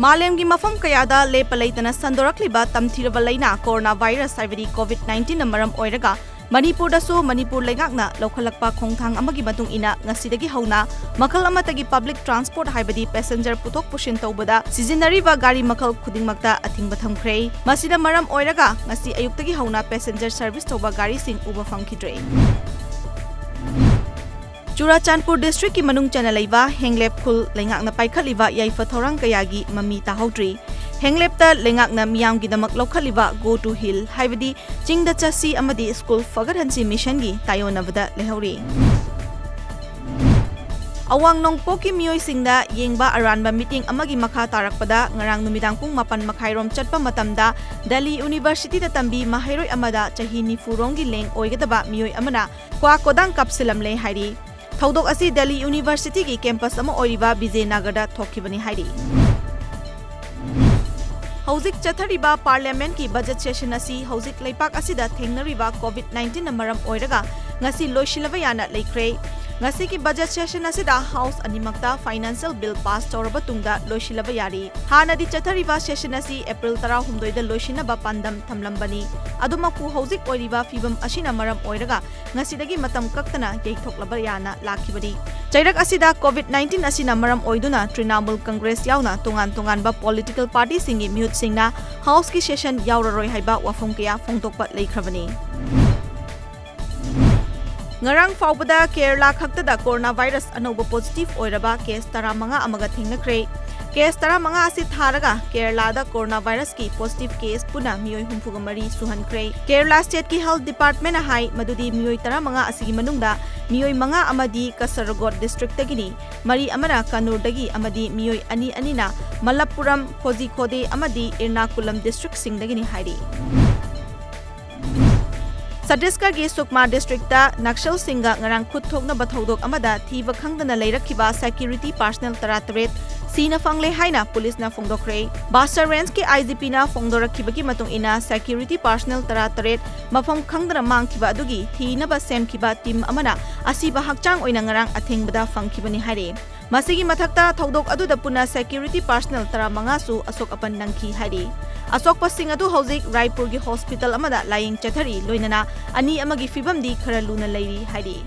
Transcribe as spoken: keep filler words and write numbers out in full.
ꯃꯥꯂꯦꯝꯒꯤ ꯃꯐꯝ ꯀꯌꯥꯗ ꯂꯦꯞꯄ ꯂꯩꯇꯅ ꯁꯟꯗꯣꯔꯛꯂꯤꯕ ꯇꯝꯊꯤꯔꯕ ꯂꯩꯅꯥ corona virus ꯍꯥꯏꯕꯗꯤ COVID nineteen ꯅ ꯃꯔꯝ ꯑꯣꯏꯔꯒ ꯃꯅꯤꯄꯨꯔꯗꯁꯨ ꯃꯅꯤꯄꯨꯔ ꯂꯩꯉꯥꯛꯅ ꯂꯧꯈꯠꯂꯛꯄ ꯈꯣꯡꯊꯥꯡ ꯑꯃꯒꯤ ꯃꯇꯨꯡ ꯏꯟꯅ ꯉꯁꯤꯗꯒꯤ ꯍꯧꯅ ꯃꯈꯜ ꯑꯃꯠꯇꯒꯤ public transport ꯍꯥꯏꯕꯗꯤ passenger ꯄꯨꯊꯣꯛ ꯄꯨꯁꯤꯟ ꯇꯧꯕꯗ ꯁꯤꯖꯤꯟꯅꯔꯤꯕ ꯒꯥꯔꯤ ꯃꯈꯜ ꯈꯨꯗꯤꯡꯃꯛꯇ ꯑꯊꯤꯡꯕ ꯊꯝꯈ꯭ꯔꯦ꯫ ꯃꯁꯤꯅ ꯃꯔꯝ ꯑꯣꯏꯔꯒ ꯉꯁꯤ ꯑꯌꯨꯛꯇꯒꯤ ꯍꯧꯅ passenger service ꯇꯧꯕ ꯒꯥꯔꯤꯁꯤꯡ ꯎꯕ ꯐꯪꯈꯤꯗ꯭ꯔꯦ꯫ ꯆꯨꯔꯥꯆꯥꯟꯄꯨꯔ district ꯀꯤ ꯃꯅꯨꯡ ꯆꯟꯅ ꯂꯩꯕ ꯍꯦꯡꯂꯦꯞ ꯈꯨꯜ ꯂꯩꯉꯥꯛꯅ ꯄꯥꯏꯈꯠꯂꯤꯕ ꯌꯥꯏꯐ ꯊꯧꯔꯥꯡ ꯀꯌꯥꯒꯤ ꯃꯃꯤ ꯇꯥꯍꯧꯗ꯭ꯔꯤ꯫ ꯍꯦꯡꯂꯦꯞꯇ ꯂꯩꯉꯥꯛꯅ ꯃꯤꯌꯥꯝꯒꯤꯗꯃꯛ ꯂꯧꯈꯠꯂꯤꯕ Go to Hill ꯍꯥꯏꯕꯗꯤ ꯆꯤꯡꯗ ꯆꯠꯁꯤ ꯑꯃꯗꯤ ꯁ꯭ꯀꯨꯜ ꯐꯒꯠꯍꯟꯁꯤ mission ꯒꯤ ꯇꯥꯏꯑꯣꯟꯅꯕꯗ ꯂꯩꯍꯧꯔꯤ꯫ ꯑꯋꯥꯡ ꯅꯣꯡꯄꯣꯛꯀꯤ ꯃꯤꯑꯣꯏꯁꯤꯡꯗ ꯌꯦꯡꯕ ꯑꯔꯥꯟꯕ ꯃꯤꯠꯌꯦꯡ ꯑꯃꯒꯤ ꯃꯈꯥ ꯇꯥꯔꯛꯄꯗ ꯉꯔꯥꯡ ꯅꯨꯃꯤꯗꯥꯡ ꯄꯨꯡ ꯃꯥꯄꯟ ꯃꯈꯥꯏꯔꯣꯝ ꯆꯠꯄ ꯃꯇꯝꯗ ꯗꯦꯜꯂꯤ University ꯗ ꯇꯝꯕꯤ ꯃꯍꯩꯔꯣꯏ ꯑꯃꯗ ꯆꯍꯤ ꯅꯤꯐꯨ ꯔꯣꯝꯒꯤ ꯂꯦꯡ ꯑꯣꯏꯒꯗꯕ ꯃꯤꯑꯣꯏ ꯑꯃꯅ ꯀ꯭ꯋꯥ ꯀꯣꯗꯥꯡ ꯀꯥꯞꯁꯤꯜꯂꯝꯂꯦ ꯍꯥꯏꯔꯤ꯫ ꯊꯧꯗꯣꯛ ꯑꯁꯤ ꯗꯦꯜꯂꯤ University ꯒꯤ campus ꯑꯃ ꯑꯣꯏꯔꯤꯕ ꯕꯤꯖꯦꯅꯒꯔꯗ ꯊꯣꯛꯈꯤꯕꯅꯤ ꯍꯥꯏꯔꯤ꯫ ꯍꯧꯖꯤꯛ ꯆꯠꯊꯔꯤꯕ Parliament ꯀꯤ budget session ꯑꯁꯤ ꯍꯧꯖꯤꯛ ꯂꯩꯄꯥꯛ ꯑꯁꯤꯗ ꯊꯦꯡꯅꯔꯤꯕ COVID nineteen ꯅ ꯃꯔꯝ ꯑꯣꯏꯔꯒ ꯉꯁꯤ ꯂꯣꯏꯁꯤꯜꯂꯕ ꯌꯥꯅ ꯂꯩꯈ꯭ꯔꯦ꯫ ꯉꯁꯤꯒꯤ budget session ꯑꯁꯤꯗ House ꯑꯅꯤꯃꯛꯇ financial bill pass ꯇꯧꯔꯕ ꯇꯨꯡꯗ ꯂꯣꯏꯁꯤꯜꯂꯕ ꯌꯥꯔꯤ꯫ ꯍꯥꯟꯅꯗꯤ ꯆꯠꯊꯔꯤꯕ session ꯑꯁꯤ April ꯇꯔꯥꯍꯨꯝꯗꯣꯏꯗ ꯂꯣꯏꯁꯤꯟꯅꯕ ꯄꯥꯟꯗꯝ ꯊꯝꯂꯝꯕꯅꯤ꯫ ꯑꯗꯨꯃꯛꯄꯨ ꯍꯧꯖꯤꯛ ꯑꯣꯏꯔꯤꯕ ꯐꯤꯕꯝ ꯑꯁꯤꯅ ꯃꯔꯝ ꯑꯣꯏꯔꯒ ꯉꯁꯤꯗꯒꯤ ꯃꯇꯝ ꯀꯛꯇꯅ ꯌꯩꯊꯣꯛꯂꯕ ꯌꯥꯅ ꯂꯥꯛꯈꯤꯕꯅꯤ꯫ ꯆꯩꯔꯛ ꯑꯁꯤꯗ COVID nineteen ꯑꯁꯤꯅ ꯃꯔꯝ ꯑꯣꯏꯗꯨꯅ ꯇ꯭ꯔꯤꯅꯥꯃꯨꯜ ꯀꯪꯒ꯭ꯔꯦꯁ ꯌꯥꯎꯅ ꯇꯣꯉꯥꯟ ꯇꯣꯉꯥꯟꯕ political party ꯁꯤꯡꯒꯤ ꯃꯤꯍꯨꯠꯁꯤꯡꯅ House ꯀꯤ session ꯌꯥꯎꯔꯔꯣꯏ ꯍꯥꯏꯕ ꯋꯥꯐꯝ ꯀꯌꯥ ꯐꯣꯡꯗꯣꯛꯄ ꯂꯩꯈ꯭ꯔꯕꯅꯤ꯫ ꯉꯔꯥꯡ ꯐꯥꯎꯕꯗ ꯀꯦꯔꯂꯥ ꯈꯛꯇꯗ corona virus ꯑꯅꯧꯕ positive ꯑꯣꯏꯔꯕ case ꯇꯔꯥꯃꯉꯥ ꯑꯃꯒ ꯊꯦꯡꯅꯈ꯭ꯔꯦ꯫ Case ꯇꯔꯥꯃꯉꯥ ꯑꯁꯤ ꯊꯥꯔꯒ ꯀꯦꯔꯂꯥꯗ corona virus ꯀꯤ positive case ꯄꯨꯟꯅ ꯃꯤꯑꯣꯏ ꯍꯨꯝꯐꯨꯒ ꯃꯔꯤ ꯁꯨꯍꯟꯈ꯭ꯔꯦ꯫ ꯀꯦꯔꯂꯥ state ꯀꯤ health department ꯅ ꯍꯥꯏ ꯃꯗꯨꯗꯤ ꯃꯤꯑꯣꯏ ꯇꯔꯥꯃꯉꯥ ꯑꯁꯤꯒꯤ ꯃꯅꯨꯡꯗ ꯃꯤꯑꯣꯏ ꯃꯉꯥ ꯑꯃꯗꯤ ꯀꯁꯔꯒꯣꯗ district ꯇꯒꯤꯅꯤ, ꯃꯔꯤ ꯑꯃꯅ ꯀꯟꯅꯨꯔꯗꯒꯤ ꯑꯃꯗꯤ ꯃꯤꯑꯣꯏ ꯑꯅꯤ ꯑꯅꯤꯅ ꯃꯂꯞꯄꯨꯔꯝ, ꯀꯣꯖꯤꯀꯣꯗꯦ ꯑꯃꯗꯤ ꯏꯔꯅꯥꯀꯨꯂꯝ district ꯁꯤꯡꯗꯒꯤꯅꯤ ꯍꯥꯏꯔꯤ꯫ ꯆꯇꯤꯁꯒꯔꯒꯤ ꯁꯨꯛꯃꯥ district ꯇ ꯅꯛꯁꯜꯁꯤꯡꯒ ꯉꯔꯥꯡ ꯈꯨꯠ ꯊꯣꯛꯅꯕ ꯊꯧꯗꯣꯛ ꯑꯃꯗ ꯊꯤꯕ ꯈꯪꯗꯅ ꯂꯩꯔꯛꯈꯤꯕ security personnel ꯇꯔꯥꯇꯔꯦꯠ ꯁꯤꯅ ꯐꯪꯂꯦ ꯍꯥꯏꯅ ꯄꯨꯂꯤꯁꯅ ꯐꯣꯡꯗꯣꯛꯈ꯭ꯔꯦ꯫ ꯕꯥꯁꯇꯔ range ꯀꯤ I G P ꯅ ꯐꯣꯡꯗꯣꯔꯛꯈꯤꯕꯒꯤ ꯃꯇꯨꯡ ꯏꯟꯅ security personnel ꯇꯔꯥꯇꯔꯦꯠ ꯃꯐꯝ ꯈꯪꯗꯅ ꯃꯥꯡꯈꯤꯕ ꯑꯗꯨꯒꯤ ꯊꯤꯅꯕ ꯁꯦꯝꯈꯤꯕ team ꯑꯃꯅ ꯑꯁꯤꯕ ꯍꯛꯆꯥꯡ ꯑꯣꯏꯅ ꯉꯔꯥꯡ ꯑꯊꯦꯡꯕꯗ ꯐꯪꯈꯤꯕꯅꯤ ꯍꯥꯏꯔꯦ꯫ ꯃꯁꯤꯒꯤ ꯃꯊꯛꯇ ꯊꯧꯗꯣꯛ ꯑꯗꯨꯗ ꯄꯨꯟꯅ security personnel ꯇꯔꯥꯃꯉꯥꯁꯨ ꯑꯁꯣꯛ ꯑꯄꯟ ꯅꯪꯈꯤ ꯍꯥꯏꯔꯤ꯫ ꯑꯁꯣꯛꯄꯁꯤꯡ ꯑꯗꯨ ꯍꯧꯖꯤꯛ ꯔꯥꯏꯄꯨꯔꯒꯤ hospital ꯑꯃꯗ ꯂꯥꯌꯦꯡ ꯆꯠꯊꯔꯤ, ꯂꯣꯏꯅꯅ ꯑꯅꯤ ꯑꯃꯒꯤ ꯐꯤꯕꯝꯗꯤ ꯈꯔ ꯂꯨꯅ ꯂꯩꯔꯤ ꯍꯥꯏꯔꯤ꯫